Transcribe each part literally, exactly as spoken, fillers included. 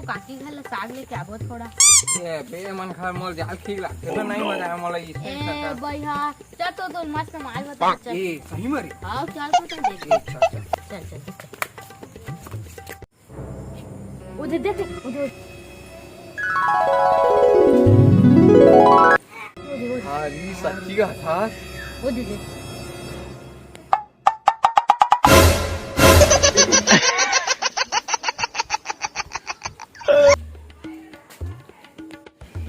काकी घर ले साग लेके आबो थोड़ा। ए बे, मन घर मोर जाल खींच लागथे, तो नहीं मजा आए मोला इस ए तरह। भैया, चल तो, तो मस्त माल बता, चल। ए, सही में रे? हाँ, चल तो, चल देख। ए, चल, चल। चल, चल, चल। उधर देख, उधर। उधर, उधर। हाँ, ये सच्ची का था। उधर देख।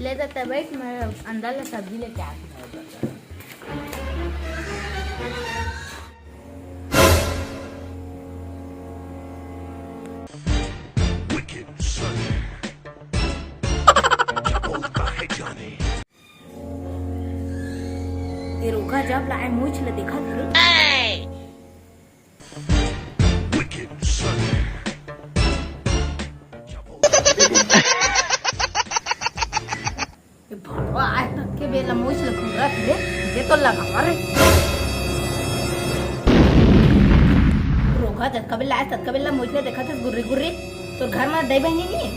ले जाता बैठ, मैं अंदर ले सब्जी लेके आती हूँ। ये रोगा जब लाए मूछ ले देखा थे। ये भड़वा आए तक के बेला मूछ ले घूमत रे, जे तो लगावा रे। रोगा जतका बेला आए ततका बेला मूछ ले देखत हस गुर्री गुर्री। तोर घर में दाई बहिनी नहीं है?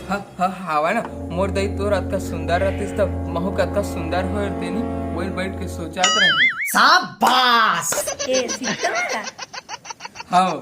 हाँ, हाँ, हावय ना, मोर दाई तोर अतका सुंदर रहतिस त महू कतका सुंदर होय तेनी, वही बैठ के सोचत रही। शाबाश। ए, सीता वाला। हाँ।